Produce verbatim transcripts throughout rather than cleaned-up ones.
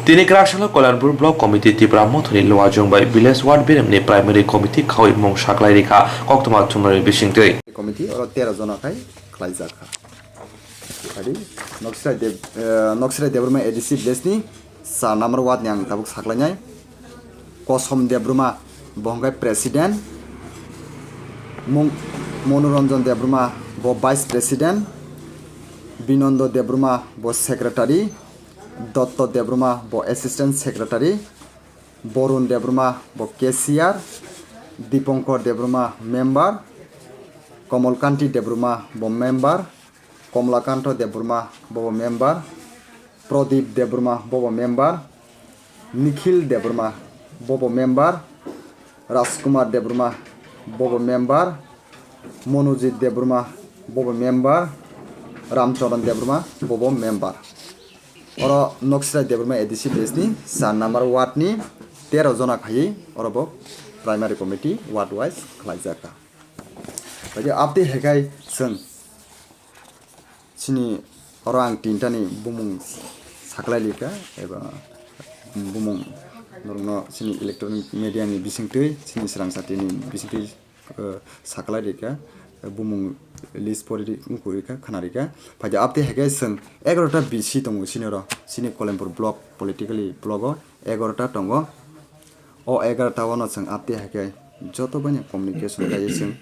Tini Kraksalo Koilanpur Block Committee Tipra Mothani Luajong bai Village Ward Biremni Primary Committee khaui mung saklai rikha koktwma thumnani bisingtwi. Committee oro tero jona khai khlaijak kha. Adi Noksrai Deb-, eh, Noksrai Debbarma A D C village ni char number ward ni ang tabuk saklainai. Kosom Debbarma bo hwnkhe president, Mung-, Monoranjan Debbarma bo vice president, Binondo Debbarma bo secretary, Dotto Debbarma bo assistant secretary, Borun Debbarma bo cashier, Dipankar Debbarma member, Kamalkanti Debbarma bo member, Komlakanto Debbarma bobo member, Pradip Debbarma bobo member, Nikhil Debbarma bobo member, Rajkumar Debbarma bobo member, Monojit Debbarma bobo member, Ramcharan Debbarma bobo member. Oro Noksrai Debbarma A D C village ni char number ward ni tero jona khaiwi oro bo primary committee ward wise khlaijak kha. Bai abdi hekai chwng chini oro ang tinta ni bumung saklai lika eba bumung norokno chini electronic media ni bisingtwi chini swrangsa tini bisingtwi eh, saklai rikha, eh, bumung list pori ri-, wngkuk rikha, khna rikha. Phaidi abte haikhe chwng egarota B C tongo chini oro, chini Koilanpur block politically block o egarota tongo. O egarota o no chwng abte haikhe joto bai no communication khlaiwi chwng,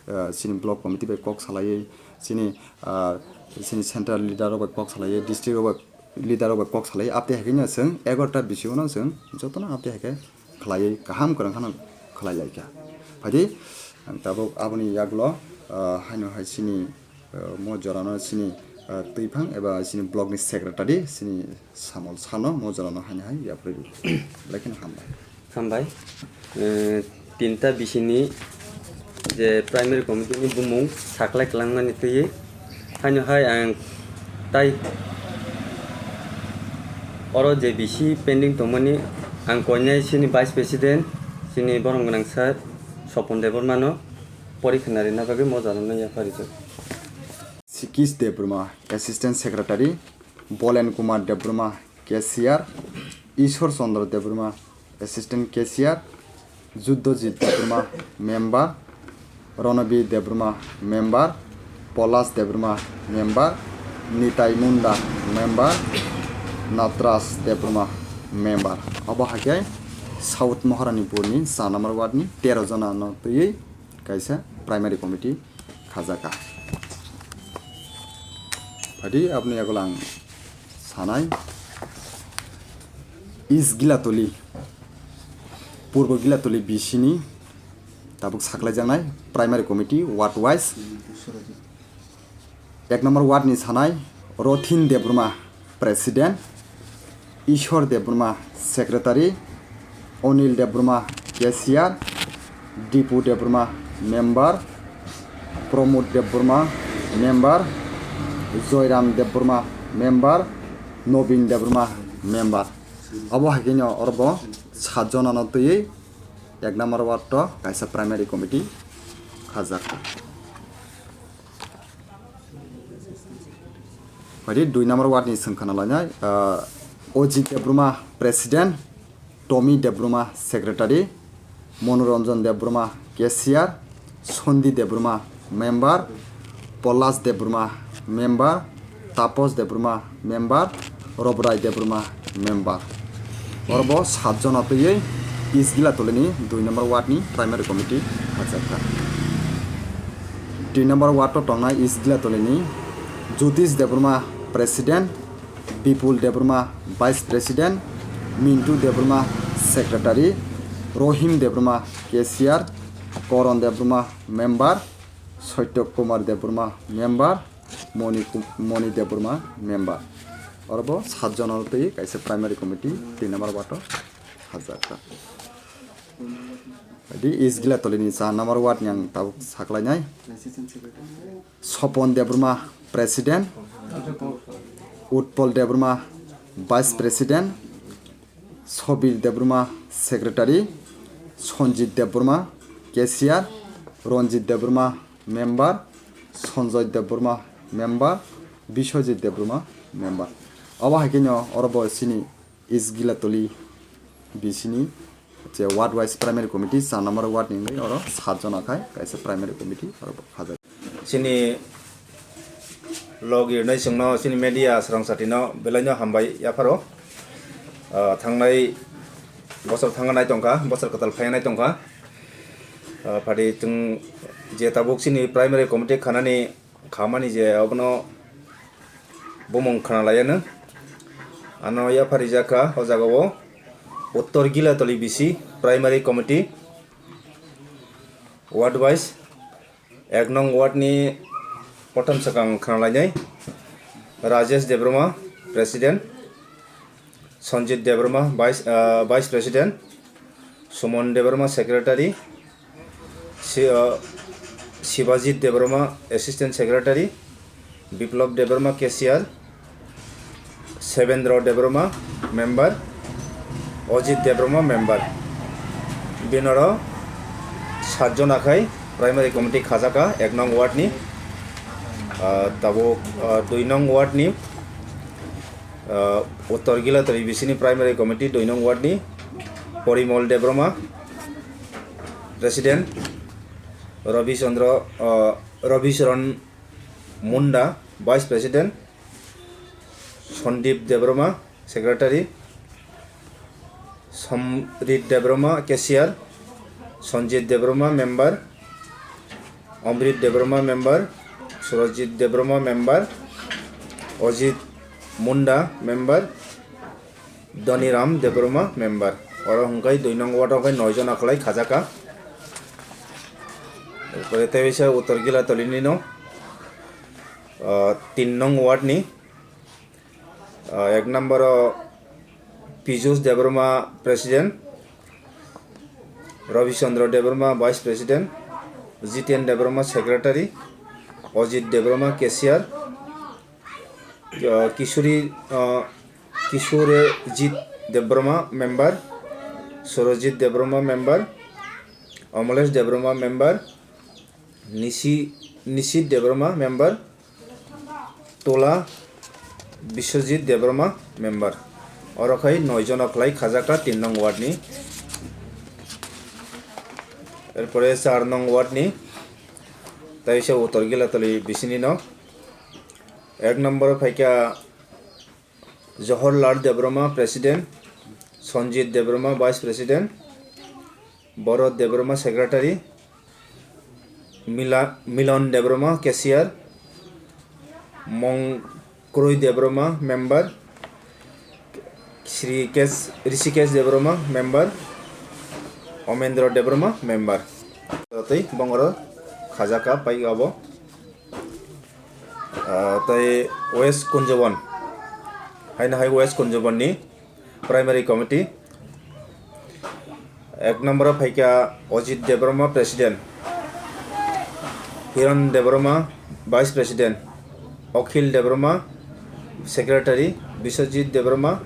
eh, chini block committee bai kok salaiwi, chini, ah, chini central leader rok bai kok salaiwi, district rok bai leader rok bai kok salaiwi, abte haikhe no chwng egarota B C o no chwng jotono abte haikhe khlaiwi kaham kwrwng kheno khlai lai kha. Phaidi ang tabuk aboni yagulo, ah, haino hai chini, ah, mo jorano chini, ah, twiphang eba chini block ni secretary chini Samol Sano mo jorano haino hai yapri rw. Belai kheno hambai. Hambai. Eh, tinta bisini je primary committee ni bumung saklai kwlangmani twiwi haino hai ang tai oro je bisi pending tongmani ang koinai chini vice president chini borom gwnang sir Sopon Debbarma no porikha narina bagwi mo jorano yapharijak. Sikish Debbarma, Assistant Secretary, Bolen Kumar Debbarma, Cashier, Ishwar Chandra Debbarma, Assistant Cashier, Juddhajit Debbarma, member, Ranabir Debbarma, member, Polas Debbarma, member, Nitai Munda, member, Natras Debbarma, member. Obo haikhe South Maharani Purni sa number ward ni tero jona no twiwi kaisa primary committee khajaka. Phaidi aboni yagulo ang sanai East Gilatoli, Purbo Gilatoli B C ni tabuk saklaijaknai primary committee ward wise. Ek number ward ni sanai Rothin Debbarma, President, Ishwar Debbarma, Secretary, Anil Debbarma, Cashier, Dipu Debbarma, member, Pramod Debbarma, member, Joyram Debbarma, member, Nobin Debbarma, member. Obo haikhe no oro bo sat jona no twiwi ek number ward o kaisa primary committee khajak. Phaidi dui number ward ni swng khna lainai, ah, Ojit Debbarma, President, Tommy Debbarma, Secretary, Monoranjan Debbarma, Cashier, Sondi Debbarma, member, Polas Debbarma, member, Tapos Debbarma, member, Robrai Debbarma, member. Oro bo sat jona twiwi East Gilatoli ni dui number ward ni primary committee khajak kha. Tin number ward o tongnai East Gilatoli ni Jyotish Debbarma, President, Bipul Debbarma, Vice President, Mintu Debbarma, Secretary, Rohim Debbarma, Cashier, Koron Debbarma, member, Saitya Kumar Debbarma, member, Moni Kum-, Moni Debbarma, member. Oro bo sat jona twi kaisa primary committee tin number ward o khajak kha. Di East Gilatoli ni char number ward ni ang tabuk saklainai. Sopon Debbarma, President, Utpal Debbarma, Vice President, Sobir Debbarma, Secretary, Sanjit Debbarma, Cashier, Ranjit Debbarma, member, Sanjoy Debbarma, member, Biswajit Debbarma, member. Obo hai khe no oro bo chini East Gilatoli B C ni je ward wise primary committee, char number ward ni wngwi oro sat jona khai kaisa primary committee oro khajak. Chini log rinai chwngno chini media srang satino belai no hambai yapharo. Ah, thangnai bosor thangna nai tongkha, bosor kwtal phaiya nai tongkha. Ah, phadi chwng je tabuk chini primary committee khanani khamani je obono bumung khna laiya nw. Ano yapharijak kha o jaga o Uttor Gilatoli B C Primary Committee ward wise ek nong ward ni kothom swkang khna lainai Rajesh Debbarma, President, Sanjit Debbarma, Vice, ah, Vice President, Suman Debbarma, Secretary, Si-, ah, Sibajit Debbarma, Assistant Secretary, Biplab Debbarma, Cashier, Sebendra Debbarma, Member, Ajit Debbarma, Member. Binoro sat jona khai Primary Committee khajaka ek nong ward ni, ah, tabuk, ah, dui nong ward ni, ah, Uttor Gilatoli B C ni Primary Committee dui nong ward ni Porimol Debbarma, President, Ravi Chandra, ah, Ravi Charan Munda, Vice President, Sandeep Debbarma, Secretary, Samrit Debbarma, Cashier, Sanjit Debbarma, Member, Amrit Debbarma, Member, Surajit Debbarma, Member, Ajit Munda, Member, Dhoniram Debbarma, Member. Oro hwnkhe dui nong ward o hwnkhe noi jona khlai khajaka. Erpore tei bisa Uttor Gilatoli ni no, ah, tin nong ward ni, ah, ek number o Pijus Debbarma, President, Ravi Chandra Debbarma, Vice President, Jiten Debbarma, Secretary, Ajit Debbarma, Cashier, ah, Kishori, ah, Kishorejit Debbarma, Member, Surajit Debbarma, Member, Amalesh Debbarma, Member, Nisi-, Nishit Debbarma, Member, Tola Biswajit Debbarma, Member. Oro khai noi jona khlai khajaka tin nong ward ni. Erpore char nong ward ni, tei se Uttor Gilatoli B C ni no. Ek number o phaikha Johorlal Debbarma, President, Sanjit Debbarma, Vice President, Bharat Debbarma, Secretary, Mila-, Milan Debbarma, Cashier, Mongkroi Debbarma, Member, Sri Kesh-, Rishikesh Debbarma, Member, Omendra Debbarma, Member. Tei bongoro khajaka pai abo. Ah, tei West Kunjabon, haino hai West Kunjabon ni Primary Committee. Ek number o phaikha Ajit Debbarma, President, Hiran Debbarma, Vice President, Akhil Debbarma, Secretary, Biswajit Debbarma,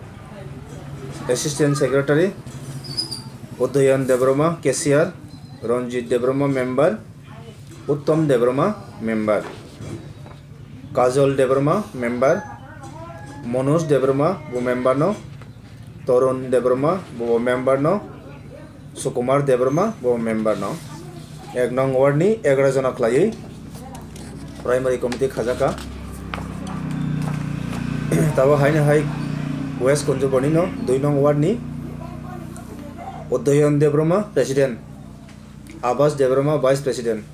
Assistant Secretary, Udayan Debbarma, Cashier, Ranjit Debbarma, Member, Uttom Debbarma, Member, Kajol Debbarma, Member, Manoj Debbarma, bo member no, Torun Debbarma, bo member no, Sukumar Debbarma, bo member no. Ek nong ward ni egaroh jona khlaiwi Primary Committee khajaka. Tabo haino hai West Kunjaboni no dui nong ward ni Udayan Debbarma, President, Abas Debbarma, Vice President,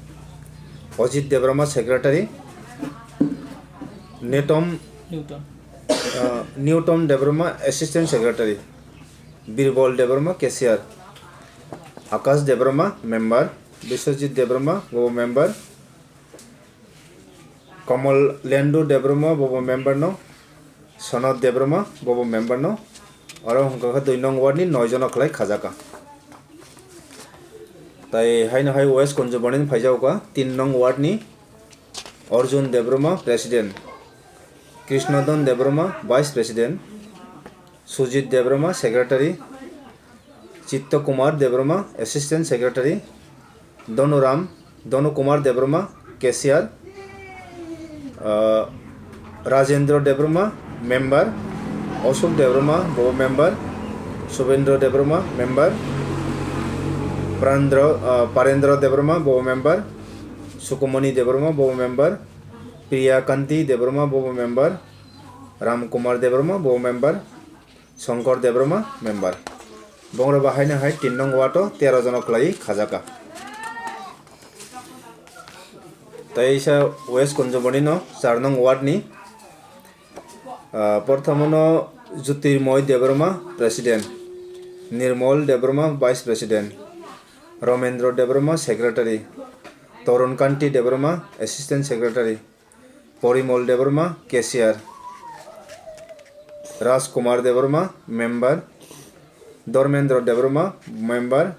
Ajit Debbarma, Secretary, Netom, Newton. Ah, Newton Debbarma, Assistant Secretary, Birbal Debbarma, Cashier, Akash Debbarma, Member, Biswajit Debbarma, bo member, Kamal Lendu Debbarma, bo member no, Sanat Debbarma, bo member no. Oro hwnkha khe dui nong ward ni noi jona khlai khajaka. Tai haino hai West Kunjaboni phaijago ka tin nong ward ni Arjun Debbarma, President, Krishnadon Debbarma, Vice President, Sujit Debbarma, Secretary, Chitto Kumar Debbarma, Assistant Secretary, Donuram, Donu Kumar Debbarma, Cashier, ah, Rajendra Debbarma, Member, Ashok Debbarma, bobo member. Subendra Debbarma, member. Prandra, ah, Parendra Debbarma, bobo member. Sukumoni Debbarma, bobo member. Priya Kanti Debbarma, bobo member. Ram Kumar Debbarma, bobo member. Shankar Debbarma, member. Bongrok bo haino hai tin nong ward o tero jono kwlaiwi khajaka. Tei sa West Kunjaboni no char nong ward ni, ah, porthomo no Jyotirmoy Debbarma, president, Nirmol Debbarma, vice president, Romendra Debbarma, secretary, Torun Kanti Debbarma, assistant secretary, Porimol Debbarma, cashier. Rajkumar Debbarma, member. Dharmendra Debbarma, member.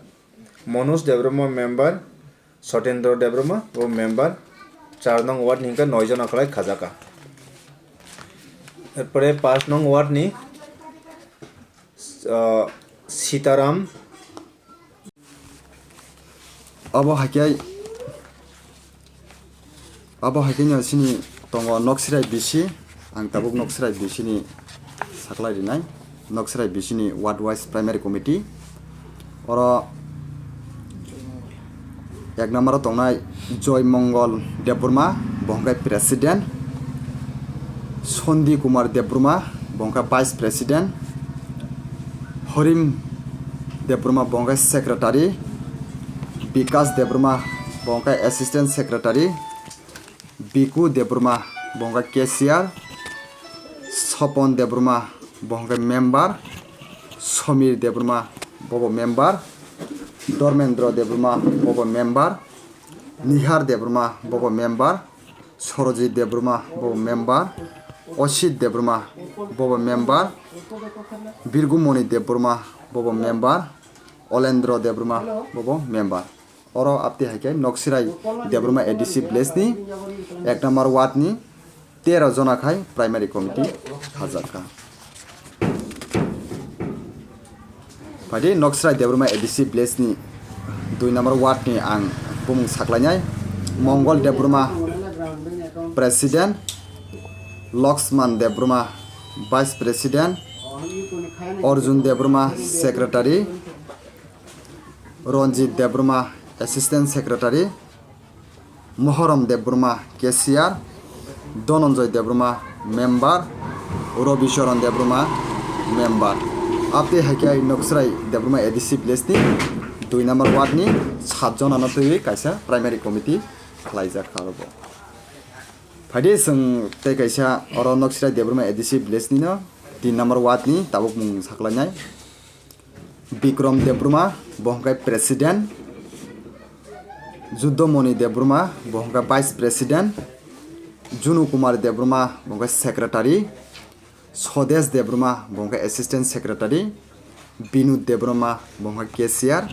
Manoj Debbarma, member. Sotendra Debbarma, bo member. Char nong ward ni hwnkhe noi jona kwlai khajaka. Erpore pash nong ward ni, ah, Sitaram. Abo haikhe, abo haikhe no chini tongo Noksirai B C, ang tabuk Noksirai B C ni saklai rinai, Noksirai B C ni ward wise primary committee. Oro ek number o tongnai Joy Mongol Debbarma, bo hwnkhe president, Sondi Kumar Debbarma, bo hwnkhe vice president, Horim Debbarma bo hwnkhe secretary, Bikas Debbarma bo hwnkhe assistant secretary, Biku Debbarma bo hwnkhe cashier, Sopon Debbarma bo hwnkhe member, Somir Debbarma bobo member, Dharmendra Debbarma bobo member, Nihar Debbarma bobo member, Sorojit Debbarma bobo member, Osit Debbarma bobo member, Birgumoni Debbarma bobo member, Olendra Debbarma bobo member. Oro abti haikhe Noksirai Debbarma A D C village ni ek number ward ni tero jona khai primary committee khajak kha. Phaidi Noksirai Debbarma A D C village ni dui number ward ni ang bumung saklainai. Mongol Debbarma president, Loksman Debbarma vice president, Arjun Debbarma secretary, Ranjit Debbarma assistant secretary, Mohorom Debbarma cashier, Dhananjay Debbarma member, Rabi Charan Debbarma member. Abtwi hai khe Noksirai Debbarma A D C village ni dui number ward ni sat jona no twiwi kaisa primary committee khlaijak kha abo. Phaidi chwng tei kaisa oro Noksirai Debbarma A D C village ni no tin number ward ni tabuk mung saklainai. Bikram Debbarma, bo hwnkhe president. Juddomoni Debbarma, bo hwnkhe vice president. Junu Kumar Debbarma, bo hwnkhe secretary. Swadesh Debbarma, bo hwnkhe assistant secretary. Binod Debbarma, bo hwnkhe cashier.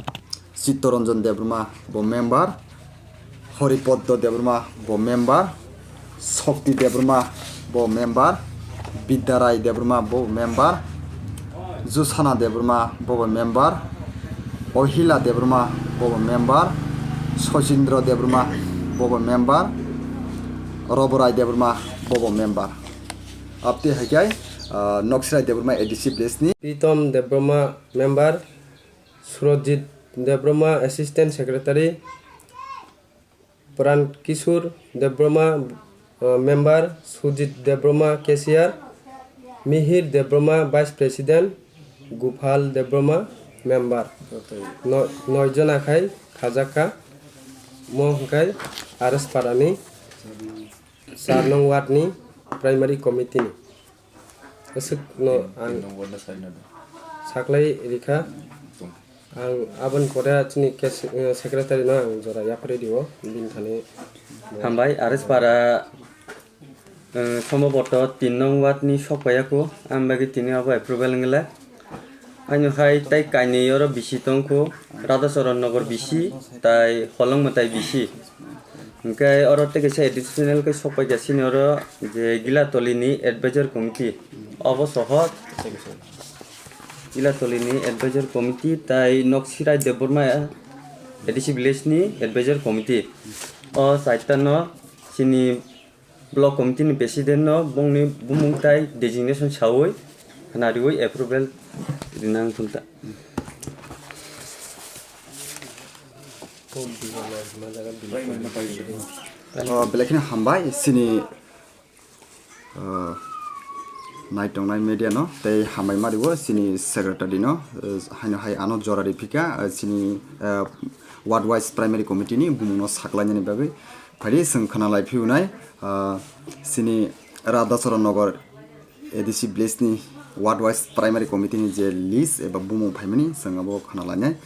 Chittoranjan Debbarma, bo member. Horipaddo Debbarma bo member, Shakti Debbarma bo member, Bidyarai Debbarma bo member, Jusana Debbarma bo member, Ohila Debbarma bo member, Sachindra Debbarma bo member, Roborai Debbarma bo member. Abtwi hai khe, ah, Noksirai Debbarma A D C village ni. Pritom Debbarma member, Surajit Debbarma assistant secretary, Pran Kishore Debbarma, uh, member, Sujit Debbarma cashier, Mihir Debbarma vice president, Gopal Debbarma member. No-, noi jona khai khajak kha, mo hwnkhe R S Parani char nong ward ni primary committee ni. Aswk no ang saklai rikha. Ang aboni pore chini case, eh, secretary no ang jora yapharwi dio, bini thani. Hambai, R S Para, eh, somboboto tin nong ward ni sok paiya kho, ang bagwi tini abo approval wngla. Aino hai tai kainwi oro B C tong kho, Radhacharan Nagar B C, tai Holong Mwtai B C. Hwnkhe oro tei kaisa additional khe sok paikha chini oro je Gilatoli ni advisor committee. Obo soho Gilatoli ni advisor committee tai Noksirai Debbarma A D C village ni advisor committee. O chaita no chini block committee ni president no bongni bumung tai designation sawi Khwnariwi approval rinang thumta. O, belai kheno hambai chini, o, naitongnai media no tei hambai mario chini secretary no, o, haino hai ano jora riphika, o, chini, o, ward wise primary committee ni bumung no saklainani bagwi. Phaidi chwng khwnalai phiyunai, o, chini Radhacharan Nagar A D C village ni ward wise primary committee ni je list eba bumung phaimani chwng abo khwnalainai.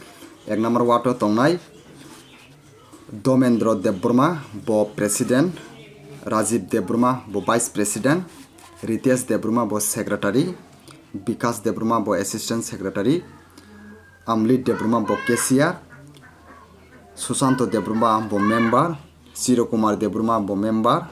Ek number ward o tongnai Domendra Debbarma, bo president, Rajiv Debbarma, bo vice president, Ritesh Debbarma, bo secretary, Bikas Debbarma, bo assistant secretary, Amlit Debbarma, bo cashier, Susanto Debbarma, bo member, Chirokumar Debbarma, bo member,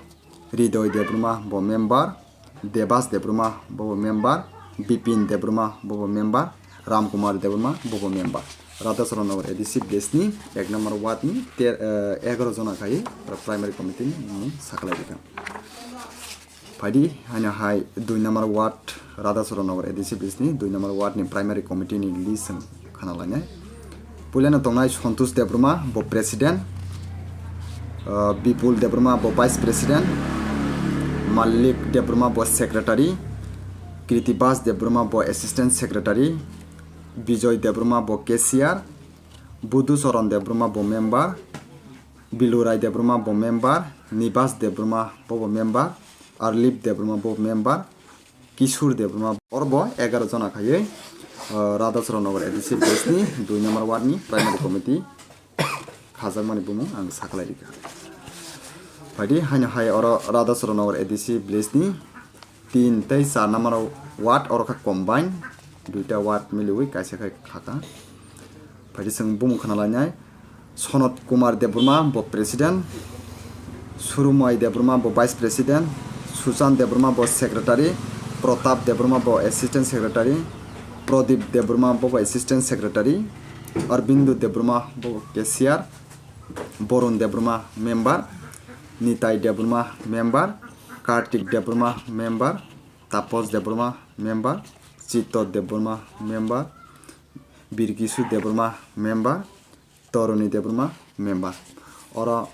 Ridoy Debbarma, bo member, Debas Debbarma, bo member, Bipin Debbarma, bo member, Ramkumar Debbarma, bo member. Radhacharan Nagar A D C village ni ek number ward ni ter-, eh, egaroh jona khai primary committee ni bumung saklai rikha. Phaidi haino hai dui number ward, Radhacharan Nagar A D C village ni dui number ward ni primary committee ni list chwng khwnalainai. Puilano tongnai Santosh Debbarma, bo president, ah, Bipul Debbarma, bo vice president, Malik Debbarma, bo secretary, Kritibas Debbarma, bo assistant secretary, Bijoy Debbarma, bo cashier, Budhu Charan Debbarma, bo member, Bilurai Debbarma, bo member, Nibas Debbarma, bo member, Arlip Debbarma, bo member, Kishore Debbarma, oro bo egaroh jona khaiwi, o, Radhacharan Nagar A D C village ni dui number ward ni primary committee khajakmani bumung ang saklai rikha. Phaidi haino hai oro Radhacharan Nagar A D C village ni tin tei char number ward oro kha combine, duita ward miliwi kaisa khai khaka. Phaidi chwng bumung khwnalainai, Sonot Kumar Debbarma, bo president, Surumai Debbarma, bo vice president, Suchan Debbarma, bo secretary, Pratap Debbarma, bo assistant secretary, Pradip Debbarma, bo assistant secretary, Arbindu Debbarma, bo cashier, Borun Debbarma, member, Nitai Debbarma, member, Kartik Debbarma, member, Tapos Debbarma, member, Chitto Debbarma, member, Birkisu Debbarma, member, Toroni Debbarma, member. Oro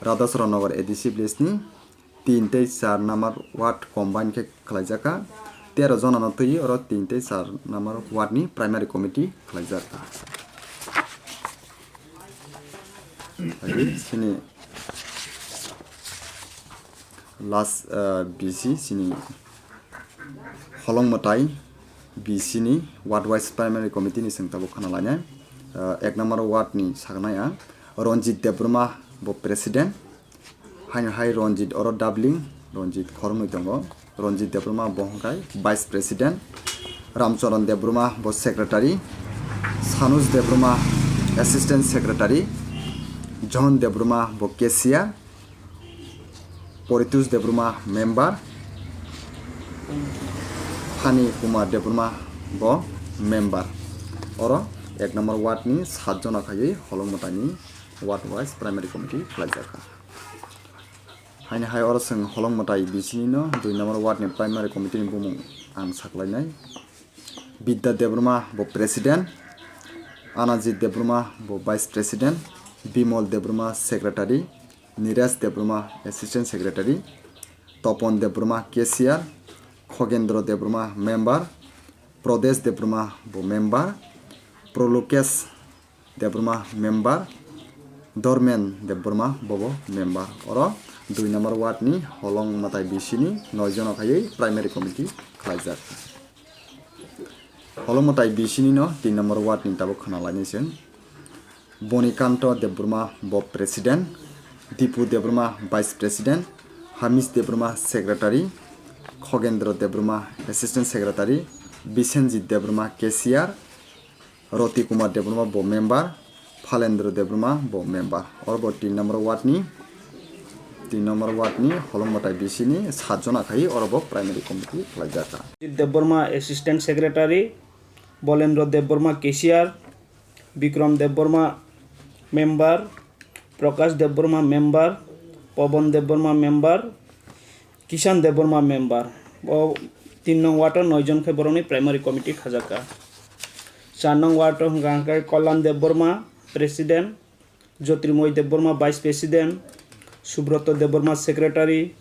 Radhacharan Nagar A D C village ni tin tei char number ward combine khe khlaijak kha. Tero jona no twi oro tin tei char number ward ni primary committee khlaijak kha. Chini last, ah, B C chini Holong Mwtai B C ni ward wise primary committee ni chwng tabuk khana lainai. Ah, ek number ward ni saknai ang Ranjit Debbarma bo president. Haino hai Ranjit oro doubling, Ranjit khoroknwi tongo. Ranjit Debbarma bo hwnkhe vice president, Ramcharan Debbarma bo secretary, Sanuj Debbarma assistant secretary, John Debbarma bo cashier, Poritush Debbarma member, Hani Kumar Debbarma bo member. Oro ek number ward ni sat jona khaiwi Holong Mwtai ni ward wise primary committee khlaijak kha. Haini hai oro chwng Holong Mwtai B C ni no dui number ward ni primary committee ni bumung ang saklainai. Bidya Debbarma bo president, Anajit Debbarma bo vice president, Bimol Debbarma secretary, Niresh Debbarma assistant secretary, Topon Debbarma cashier, Khogendro Debbarma member, Prodesh Debbarma bo member, Prolukesh Debbarma member, Dormen Debbarma bobo member. Oro dui number ward ni Holong Mwtai B C ni noi jona khaiwi primary committee khlaijak. Holong Mwtai B C ni no tin number ward ni tabuk khana lainai chwng. Bonikanto Debbarma bo president, Dipu Debbarma vice president, Hamish Debbarma secretary, Khogendro Debbarma assistant secretary, Bisenjit Debbarma cashier, Roti Kumar Debbarma bo member, Phalendra Debbarma bo member. Oro bo tin number ward ni, tin number ward ni Holong Mwtai B C ni sat jona khai oro bo primary committee khlaijak kha. Debbarma assistant secretary, Bolendra Debbarma cashier, Bikram Debbarma member, Prakash Debbarma member, Pawan Debbarma member, Kishan Debbarma member. O Tin nong ward o noi jon khai borokni primary committee khajakha. Char nong ward o hwnkha hwnkhe Kalyan Debbarma, President, Jyotirmoy Debbarma, Vice President, Subroto Debbarma, Secretary,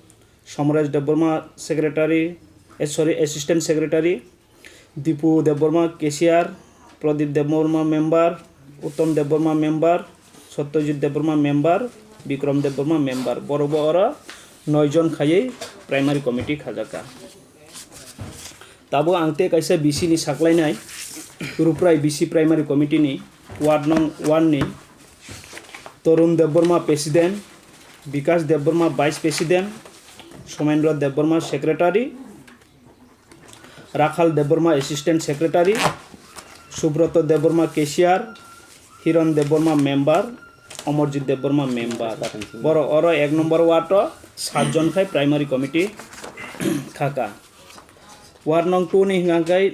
Somresh Debbarma, Secretary, eh, sorry, Assistant Secretary, Dipu Debbarma, Cashier, Pradip Debbarma, Member, Uttom Debbarma, Member, Satyajit Debbarma, Member, Bikram Debbarma, Member. Borok bo oro noi jon khaiwi primary committee khajakha. Tabuk ang tei kaisa B C ni saklainai, Ruprai B C Primary Committee ni ward nong one ni Torun Debbarma, President, Bikash Debbarma, Vice President, Somendra Debbarma, Secretary, Rakhal Debbarma, Assistant Secretary, Subroto Debbarma, Cashier, Hiron Debbarma, Member, Omorjit Debbarma, Member. Borok oro ek number ward o sat jon khai primary committee khakha. Ward nong two ni hwnkha khe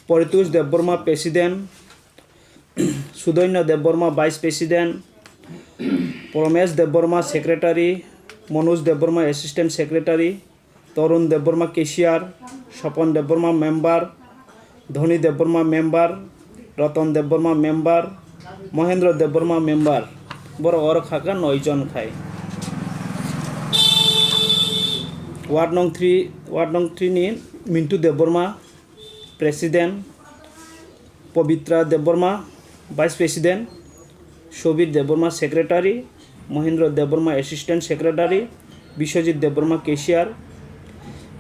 Paritosh Debbarma, President, Sudoino Debbarma, Vice President, Promesh Debbarma, Secretary, Manoj Debbarma, Assistant Secretary, Torun Debbarma, Cashier, Sopon Debbarma, Member, Dhoni Debbarma, Member, Ratan Debbarma, Member, Mohendra Debbarma, Member. Borok oro khakha noi jon khai. Ward nong three, ward nong three ni Mintu Debbarma, President, Pabitra Debbarma, Vice President, Sobir Debbarma, Secretary, Mohendra Debbarma, Assistant Secretary, Biswajit Debbarma, Cashier,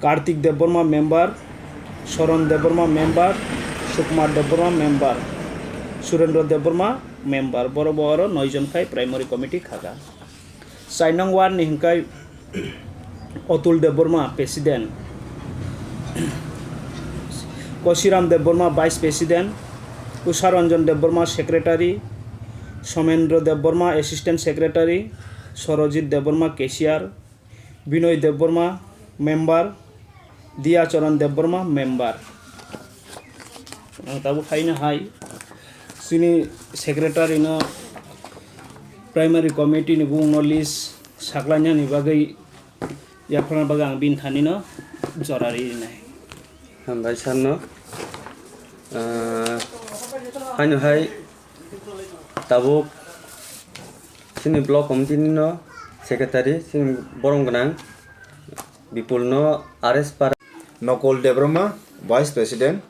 Kartik Debbarma, Member, Soron Debbarma, Member, Sukumar Debbarma, Member, Surendra Debbarma, Member. Borok bo oro noi jon khai Primary Committee khakha. Char nong ward ni hwnkhe Atul Debbarma, President, Kosiram Debbarma, Vice President, Usha Ranjan Debbarma, Secretary, Somendra Debbarma, Assistant Secretary, Sorojit Debbarma, Cashier, Binoy Debbarma, Member, Diya Charan Debbarma, Member. Ang tabuk haino hai chini Secretary no Primary Committee ni bumung no list saklainani bagwi yapharna bagwi ang bini thani no jora rinai. Hambai sir no. Ah, haino hai tabuk chini Block Committee ni no Secretary, chini borom gwnang Bipul no R S Para. Nokol Debbarma, Vice President,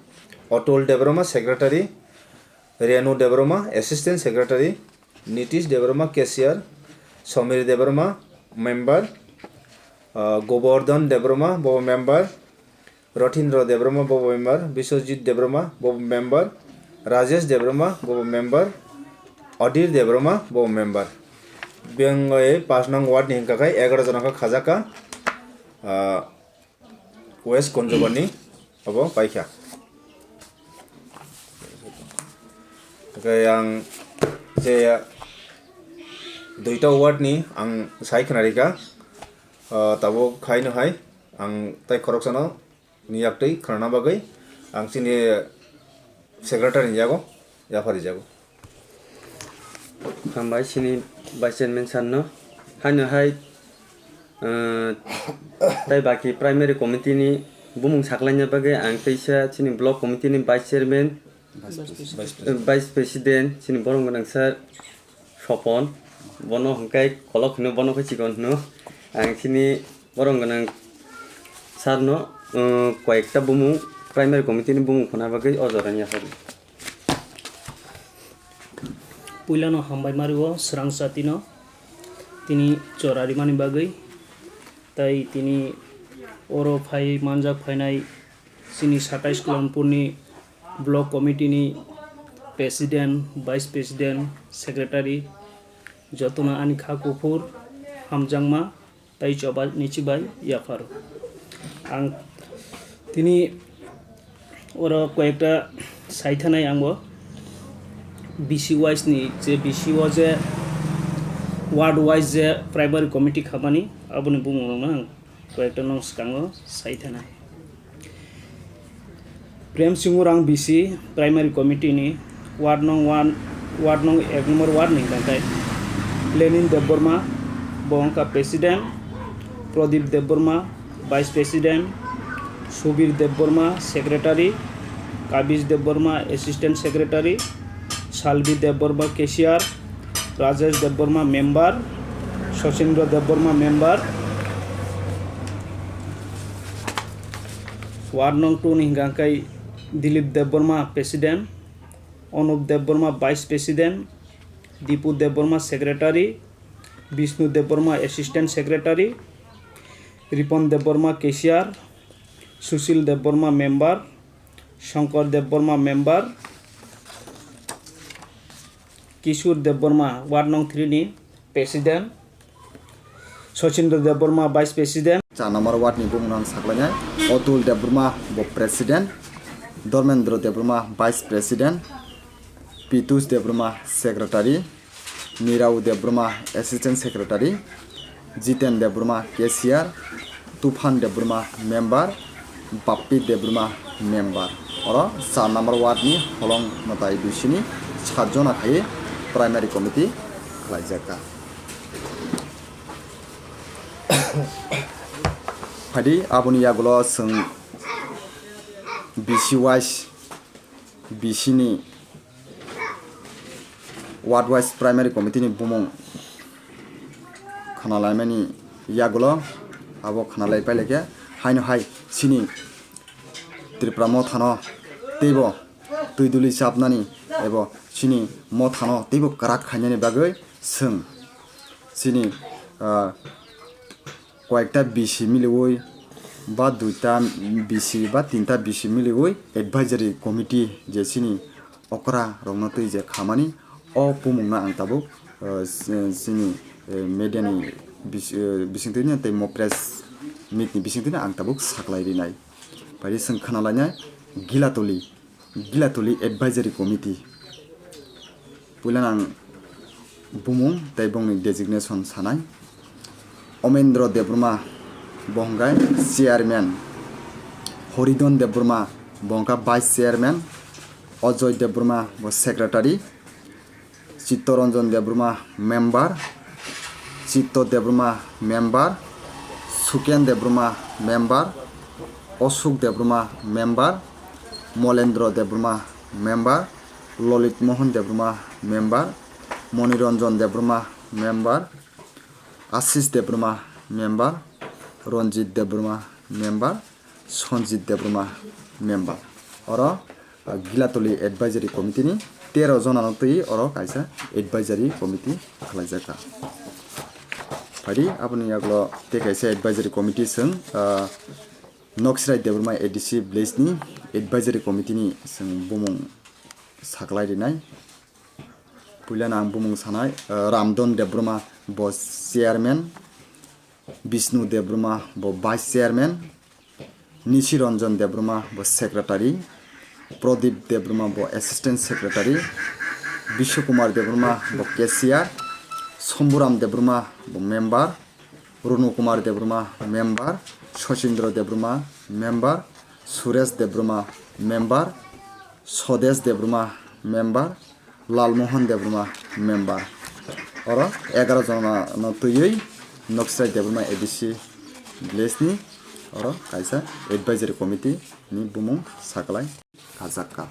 Atul Debbarma, Secretary, Renu Debbarma, Assistant Secretary, Nitish Debbarma, Cashier, Samir Debbarma, Member, ah, Gobardhan Debbarma, bo Member, Rothindra Debbarma, bo Member, Biswajit Debbarma, bo Member, Rajesh Debbarma, bo Member, Adir Debbarma, bo Member. Bengoi pas nong ward ni hwnkha khai egaroh jona kha khajaka, ah, West Konjobani abo paikha. Hwnkhe ang je duita ward ni ang sai khwnarikha, ah, tabuk haino hai ang tai khoroksano ni yaktwi khwnana bagwi ang chini secretary ni yago yapharijago. Hambai chini Vice Chairman sir no. Haino hai, eh, tai baki Primary Committee ni bumung saklaina bagwi ang teisa chini Block Committee ni Vice Chairman, Vice President. Vice President, chini borom gwnang sir Sopon, bono hwnkhe kolok hino, bono khe chikon hino. Ang chini borom gwnang sir no, eh, koyekta bumung, Primary Committee ni bumung khuna bagwi o jorani yaphari. Puilano hambai mario swrang chatino tini chora rimani bagwi, tai tini oro phai manjak phainai chini satais Kulonpurni Block Committee ni President, Vice President, Secretary jotono ani kha kuphur hamjakma tai choba nichi bai yapharo. Ang tini oro koyekta saithanai angbo B C wise ni je B C o je ward wise je primary committee khamani aboni bumung rokno ang koyekta nong swkango saithanai. Prem Singh Urang B C Primary Committee ni ward nong one, ward nong ek number ward ni hwnkha khe Lenin Debbarma, bo wngkha President, Pradip Debbarma, Vice President, Subir Debbarma, Secretary, Kabish Debbarma, Assistant Secretary, Salvi Debbarma, Cashier, Rajesh Debbarma, Member, Sachindra Debbarma, Member. Ward nong two ni hingka khe Dilip Debbarma, President, Anup Debbarma, Vice President, Dipu Debbarma, Secretary, Bishnu Debbarma, Assistant Secretary, Ripon Debbarma, Cashier, Sushil Debbarma, Member, Shankar Debbarma, Member, Kishore Debbarma, Ward nong three ni President, Sachindra Debbarma, Vice President. Char number ward ni bumung ang saklainai, Atul Debbarma bo President, Dharmendra Debbarma Vice President, Pitush Debbarma Secretary, Nirao Debbarma Assistant Secretary, Jiten Debbarma Cashier, Tuphan Debbarma Member, Bappi Debbarma Member. Oro char number ward ni holong mwtai bisini sat jona khai Primary Committee khlaijak kha. Phaidi aboni yagulo chwng B C wise, B C ni ward wise Primary Committee ni bumung khwnalaimani yagulo abo khwnalai pailai khe haino hai chini Tripura mothano teibo twi duli chapnani ebo chini mothano teibo kwrak khainani bagwi chwng chini, ah, koyekta B C miliwi ba duita B C ba tinta B C miliwi advisory committee je chini okra rokno twi je khamani o bumungno ang tabuk, ah, chini, eh, media ni bis-, eh, bisingtwi tei mo press meet ni bisingtwi ang tabuk saklai rinai. Phaidi chwng khwnalainai Gilatoli. Gilatoli Advisory Committee. Puila ang bumung tei bongni designation sanai. Omendro Debbarma bo hwnkhe Chairman, Horidon Debbarma bo hwnkhe Vice Chairman, Ajoy Debbarma bo Secretary, Chittoranjan Debbarma member, Chitto Debbarma member, Suken Debbarma member, Osuk Debbarma member, Molendro Debbarma member, Lolit Mohan Debbarma member, Moniranjan Debbarma member, Ashish Debbarma member, Ranjit Debbarma member, Sanjit Debbarma member. Oro, ah, Gilatoli Advisory Committee ni tero jona no twi oro kaisa Advisory Committee khlaijak kha. Phaidi aboni yagulo tei kaisa Advisory Committee chwng, ah, Noksrai Debbarma A D C village ni Advisory Committee ni chwng bumung saklai rinai. Puila ang bumung sanai, ah, Ramdon Debbarma bo Chairman, Bishnu Debbarma bo Vice Chairman, Nishi Ranjan Debbarma bo Secretary, Pradip Debbarma bo Assistant Secretary, Bishwakumar Debbarma bo Cashier, Shambhuram Debbarma bo Member, Runu Kumar Debbarma Member, Sachindra Debbarma Member, Suresh Debbarma Member, Swadesh Debbarma Member, Lalmohan Debbarma member. Oro egaroh jona no twiwi Noksrai Debbarma A D C village ni oro kaisa advisory committee ni bumung saklai khajakha.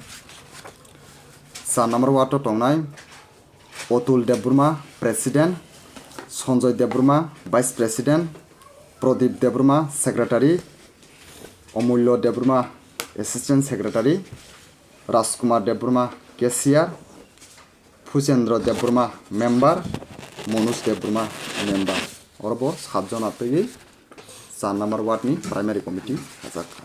Char number ward o tongnai Otul Debbarma, President, Sanjoy Debbarma, Vice President, Pradip Debbarma, Secretary, Omulyo Debbarma, Assistant Secretary, Rajkumar Debbarma, Cashier, Phujendra Debbarma, Member, Manoj Debbarma, Member. Oro bo sat jona twiwi char number ward ni Primary Committee khajak kha.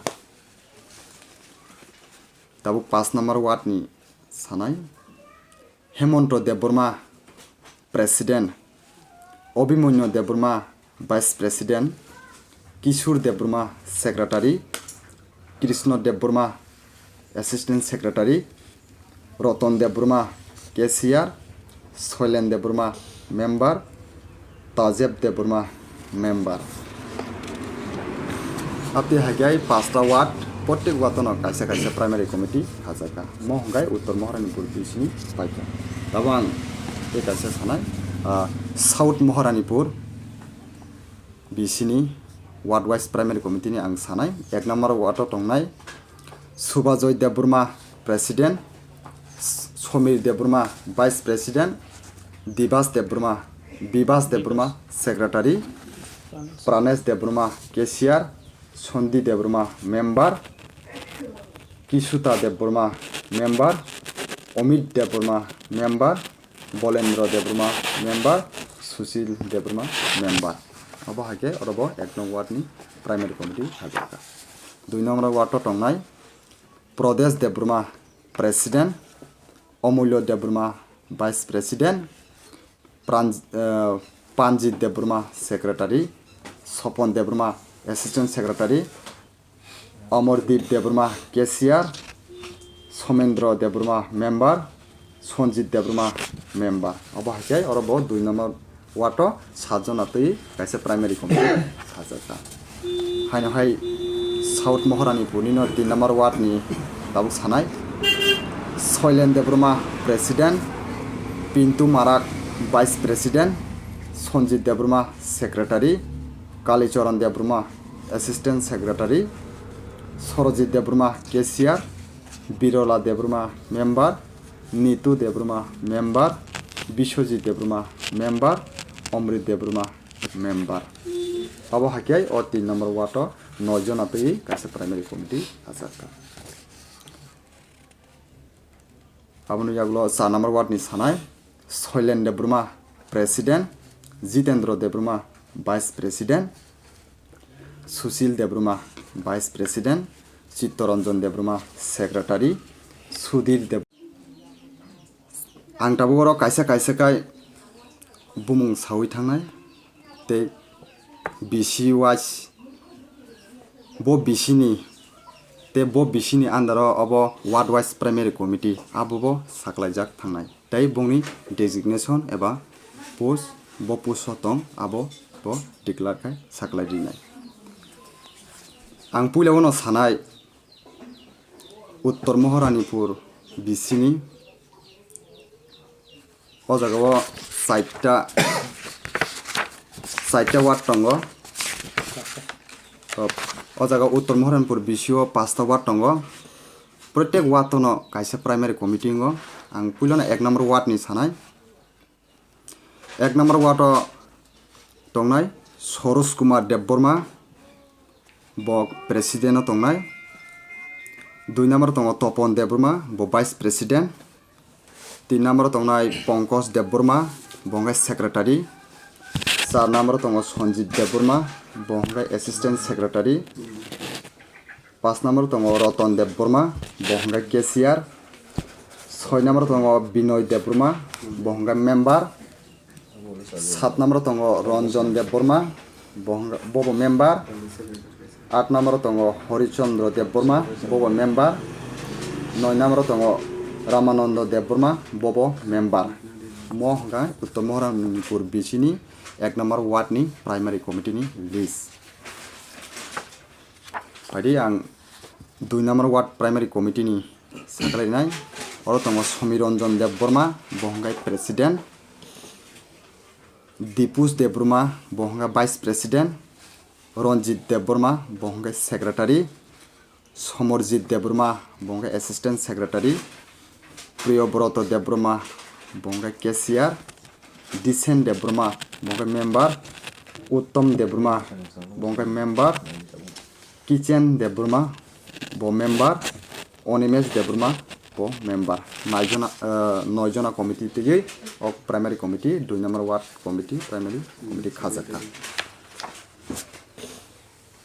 Tabuk paanch number ward ni sanai. Hemonto Debbarma, President, Abhimanyu Debbarma, Vice President, Kishore Debbarma, Secretary, Krishna Debbarma, Assistant Secretary, Ratan Debbarma, Cashier, Soilen Debbarma, Member, Tajeb Debbarma member. Aboni hai khe paanch ta ward, prottek ward no kaisa kaisa primary committee khajak kha. Mo hwnkhe Uttor Maharanipur B C ni paikha. Tabuk ang tei kaisa sanai, ah, South Maharanipur B C ni Ward wise primary committee ni ang sanai. Ek number ward o tongnai Subajoy Debbarma, President, S-, Somir Debbarma, Vice President, Dibas Debbarma, Bibas Debbarma, Secretary, Pranesh Debbarma, Cashier, Sondi Debbarma, Member, Kisuta Debbarma, Member, Omit Debbarma, Member, Bolendra Debbarma, Member, Sushil Debbarma, Member. Obo hai khe oro bo ek nong ward ni primary committee hajak kha. Dui number ward o tongnai Prodesh Debbarma, President, Omulyo Debbarma, Vice President, Pran-, eh, Panjit Debbarma, Secretary, Sopon Debbarma, Assistant Secretary, Amardeep Debbarma, Cashier, Somendra Debbarma, Member, Sanjit Debbarma, Member. Obo hai khe oro bo dui number ward o sat jona twi kaisa primary committee sajak kha. Haino hai South Maharanipur ni no tin number ward ni tabuk sanai Soilen Debbarma, President, Pintu Marak, Vice President, Sanjit Debbarma, Secretary, Kalicharan Debbarma, Assistant Secretary, Sorojit Debbarma, Cashier, Birola Debbarma, Member, Nitu Debbarma, Member, Biswajit Debbarma, Member, Omrit Debbarma, Member. Abo hai khe o tin number ward o noi jona twi kaisa primary committee hajak kha. Aboni yagulo char number ward ni sanai Soilen Debbarma, President, Jitendra Debbarma, Vice President, Sushil Debbarma, Vice President, Chittoranjan Debbarma, Secretary, Sudhir Deb-, ang tabuk oro kaisa kaisa kai bumung saui thangnai tei B C wise bo B C ni tei bo B C ni under o obo ward wise primary committee abo bo saklaijak thangnai. Tei bongni designation eba post, bo post o tong, abo bo declare khai saklai rinai. Ang puila uno sanai Uttor Maharanipur B C ni o jaga o chaita, chaita ward tongo. O, o jaga Uttor Maharanipur B C o pasta ward tongo. Protek ward o no kaisa primary committee wngo. Ang puila no ek number ward ni sanai. Ek number ward o tongnai Soros Kumar Debbarma, bo president o tongnai. Dui number tongo Topon Debbarma, bo vice president. Tin number tongnai Pankaj Debbarma, bo hwnkhe secretary. Char number tongo Sanjit Debbarma, bo hwnkhe assistant secretary. Pas number tongo Roton Debbarma, bo hwnkhe cashier. Soi number tongo Binoy Debbarma, bo hwnkhe member. Sat number tongo Ranjan Debbarma, bo hwnkhe, bobo member. At number tongo Hori Chandra Debbarma, bobo member. Noi number tongo Ramananda Debbarma, bobo member. Mo hwnkhe Uttor Maharanipur B C ni ek number ward ni primary committee ni list. Phaidi ang dui number ward primary committee ni sakalainai. Oro tongo Somiranjan Debbarma, bo hwnkhe president. Dipus Debbarma, bo hwnkhe vice president. Ranjit Debbarma, bo hwnkhe secretary. Somarjit Debbarma, bo hwnkhe assistant secretary. Priyobroto Debbarma, bo hwnkhe cashier. Disen Debbarma, bo hwnkhe member. Uttom Debbarma, bo hwnkhe member. Kichen Debbarma, bo member. Onimesh Debbarma, bo member. Nai jona, eh, noi jona committee twiwi o primary committee, dui number ward committee, primary committee khajak kha.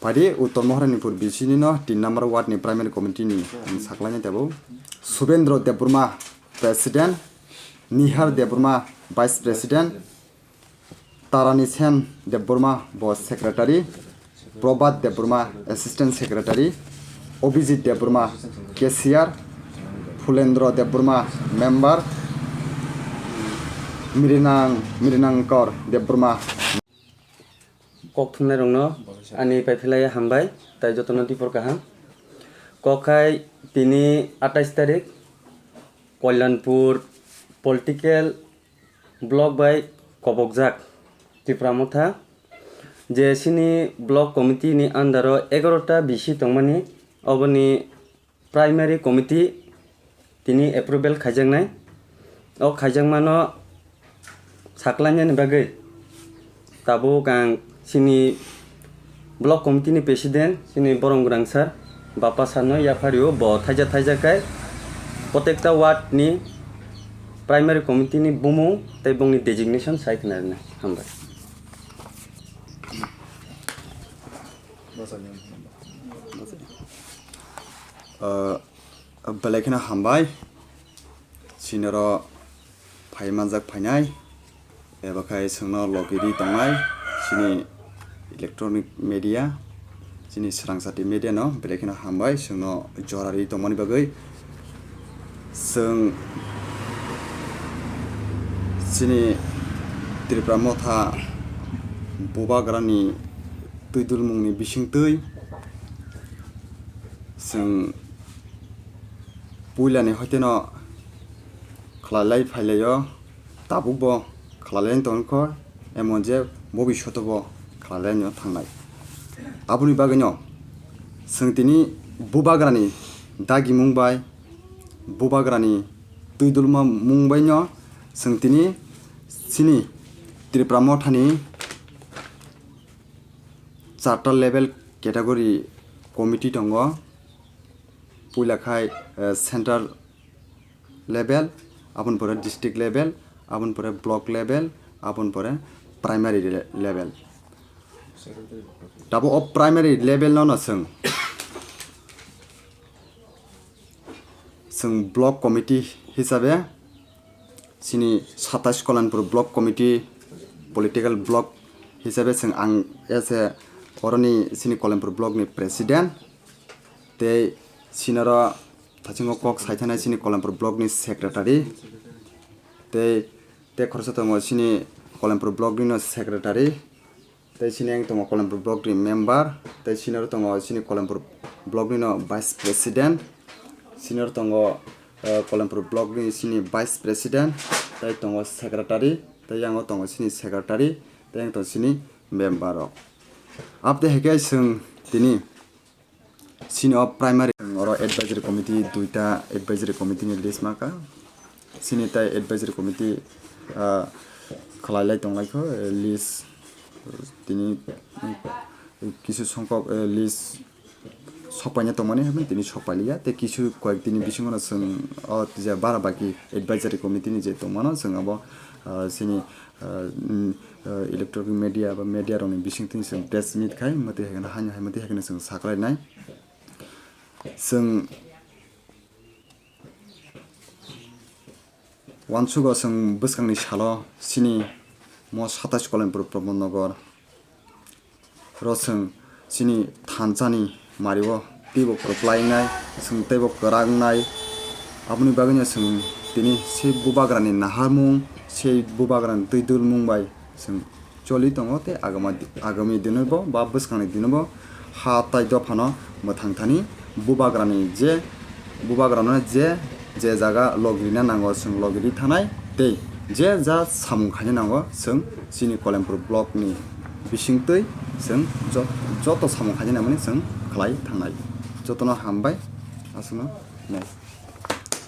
Phaidi Uttor Maharanipur B C ni no tin number ward ni primary committee ni ang saklainai tabuk. Subendra Debbarma, president. Nihar Debbarma, vice president. Tarani Sen Debbarma, bo secretary. Prabhat Debbarma, assistant secretary. Abhijit Debbarma, cashier. Phulendra Debbarma, member. Mirinang, Mirinankor Debbarma. Kok thumnai rokno ani pai philai hambai, tai jotono dipor kaham. Kok khai tini atais tarik Kalyanpur political block bai kobokjak Tipra Motha. Je chini block committee ni under o egarota bisi tongmani, oboni primary committee tini approval khaijaknai. O khaijakmano saklainani bagwi tabuk ang chini block committee ni president, chini Borong Grang sir, Bapa sir no yaphario, bo thaija thaija khe protekta ward ni primary committee ni bumung tei bongni designation sai khna rwnai. Hambai. Ah, belai kheno hambai. Chini oro phai manjak phainai, eba khai chwngno logi ri tongnai chini electronic media, chini swrangchati media no belai kheno hambai chwngno jora ri tongmani bagwi. Chwng chini Tripura motha bubagrani twi dulmungni bisingtwi chwng puilani hoiteno khlailai phailaio, tabukbo khlailai tongkho, emon je bobishotobo khlailai no thangnai. Aboni bagwino chwng tini bubagrani dagimung bai, bubagrani twi dulma mung baino chwng tini chini Tripura mothani charta level category committee tongo, puila khai, eh, central level, aboni pore district level, aboni pore block level, aboni pore primary le-, level. Tabo o primary level no no chwng, chwng block committee hisabe chini satais Kolanpur block committee political block hisabe chwng ang as a oroni chini Kolanpur block ni president, tei sinaro thasingo kok saithanai chini Kolanpur block ni secretary, tei, tei khoroksa tongo chini Kolanpur block ni no secretary, tei chini ang tongo Kolanpur block ni member, tei sinaro tongo chini Kolanpur block ni no vice president, sinaro tongo, eh, Kolanpur block ni chini vice president, tei tongo secretary, tei yango tongo chini secretary, tei ang tongo chini member rok. Aboni hai khe chwng tini chini o primary oro advisory committee duita advisory committee ni list maka. Chini tai advisory committee, ah, khlai lai tong lai kho, eh, list, eh, tini, eh, kisu songkok, eh, list sok paina tongmani hwnwi tini sok pailiya. Tei kisu koyek dini bisingo no chwng o je bara baki advisory committee ni je tongmano chwng abo, ah, chini, ah, mm, ah, electronic media ba media rokni bisingtwi chwng press meet khai mwtwi hai kheno haino hai mwtwi hai kheno chwng saklainai. Chwng uansugo chwng bwskangni salo chini mo satais Kolanpur Pramod Nagar ro chwng chini thansani mario teibo kwplai wngnai, chwng teibo kwrak wngnai. Aboni bagwino chwng tini se bubagrani naharmung, se bubagrani twi dulmung bai chwng choli tongo tei agama, agami dinobo ba bwskangni dinobo ha tai dophano mwthang thani bubagrani je, bubagrano je, je jaga logirina nango chwng logiri thanai tei je ja samung khaina nango chwng chini Kolanpur block ni bisingtwi chwng jo-, joto samung khaina nangmani chwng khlai thangnai. Jotono hambai, aswkno nai.